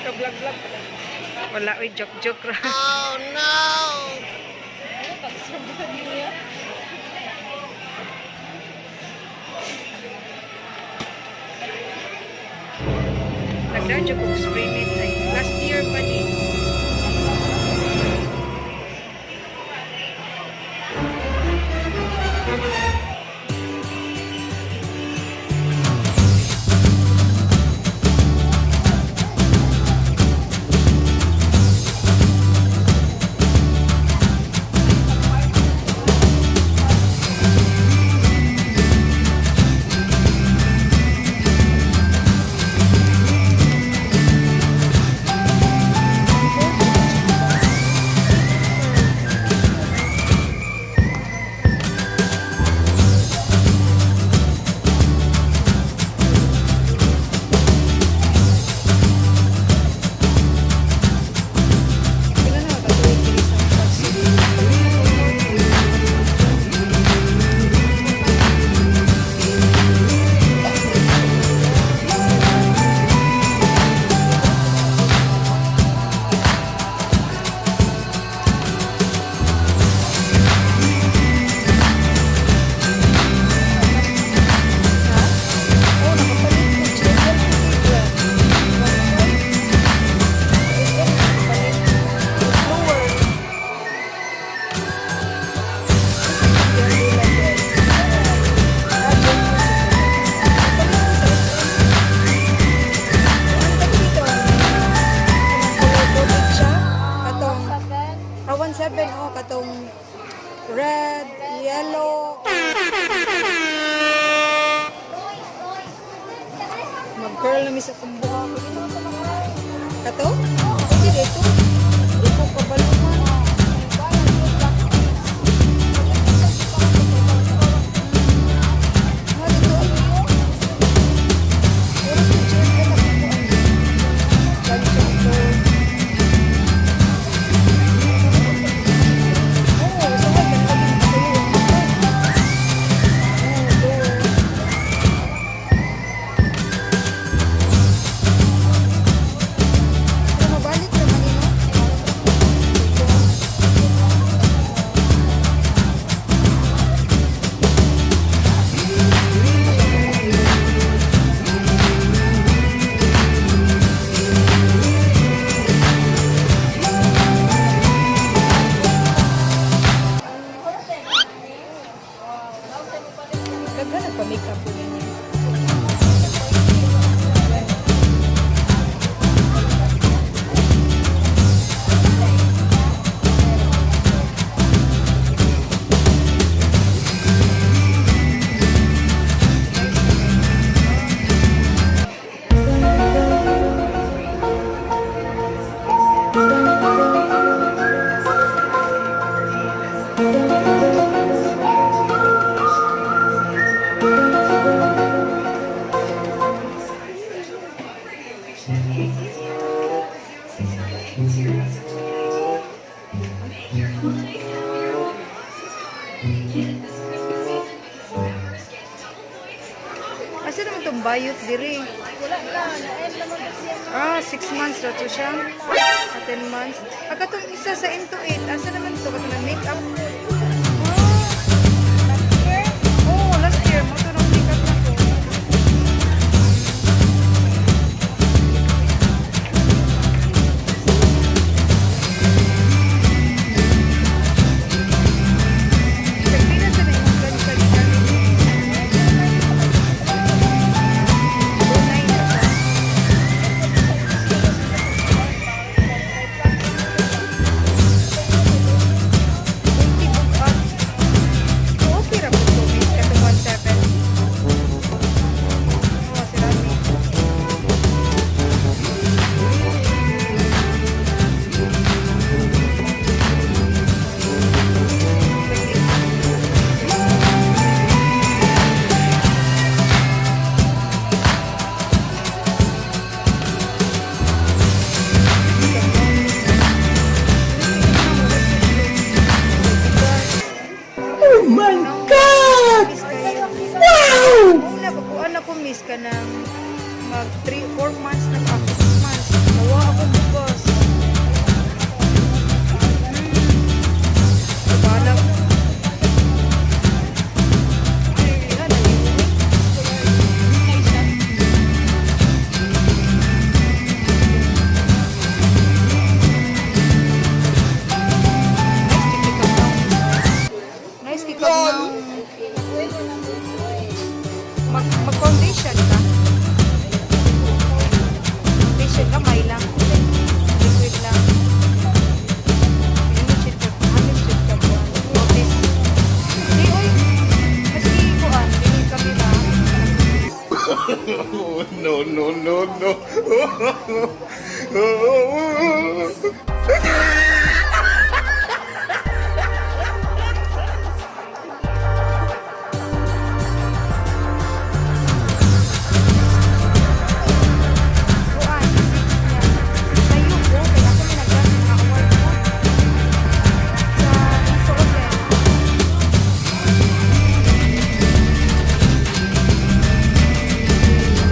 Ka-vlog-vlog. Wala, oy, joke-joke ra. Ano pag-serve niya? Nagdadyo ko spray meat ay last year pa ni. Pila na katuig diri sa Quad City? Ha? Oh, nakapalit ko. GL ko dito. 1.5. SM nakapalit. Lower. Katong 17, oh, katong red, yellow. Mag-curl na mi sa akong buhok. Kato? Okay dito. Di ko kabaluman. Ah, dito ay. Pero si Jen, kaya nakukuha niya. Plancha ko. Oo, sa wag, lagi sa'yo. Oo, do. Pero mabalik naman yun, no? Ito. Daghan nagpa-makeup po ninyo. Asa naman itong bayot diri? Wala na. Na-end naman kasi yan. Ah, 6 months na to siya. Ah, 10 months. Ah, katong isa sa into 8. Asa naman to? Katong nag-makeup. Last year, Oh, last year. Mo to ng makeup na to. Tagpila sa na imong plancha gigamit? 2.9 na siya. Multi book up. So, okay ra po to, miss. Katong 1.7. Oh, si Rami. Oh my God! Miss kayo. Wow! Una, pagkuan ako, miss ka ng mag 3, 4 months na ako, 6 months. Nawa ako Kuan. Sayo ko, kaya ako may nag-award ko. Sa suot eh.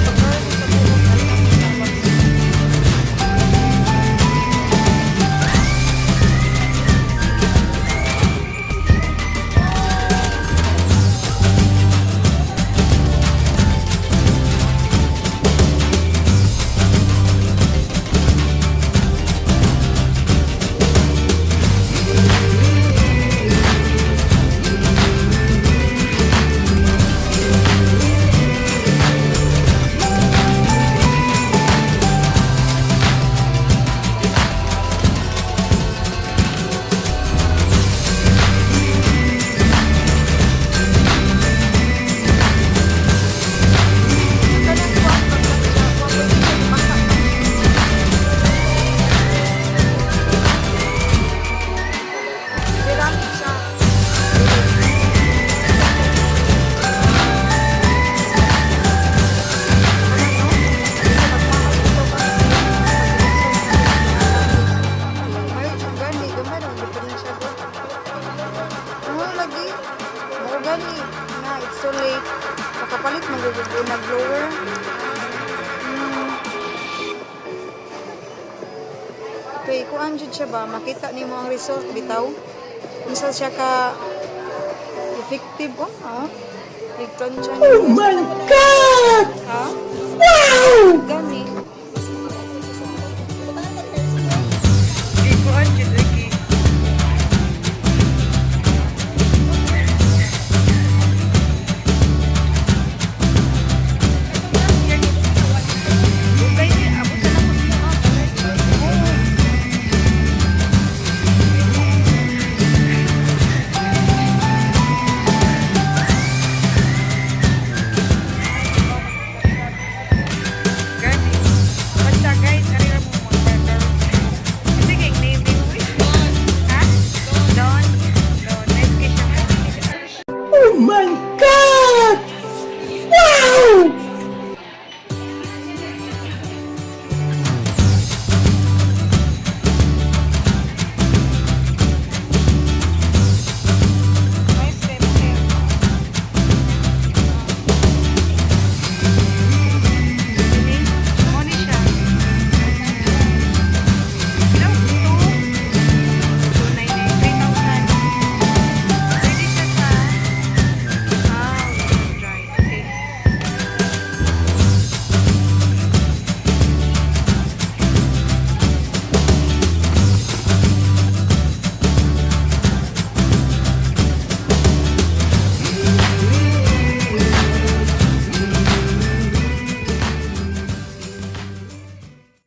Pag-curl sa buhok, alam mo sa wax. Kanang kuan, pagka- kuan, pwede siya basa. Ceramic siya. Ano, no? Magmahal ito pa. Ay, siya gani. Gamay lang, di pa rin siya good. Ano lagi? Mao gani. Na, it's so late. Makapalit magugugo na blower. Okay, kuan jud siya ba? Makita nimo ang result bitaw. Unsa siya ka effective, oh, ah? Nagplansya Oh my God! Ha? Wow! Gani.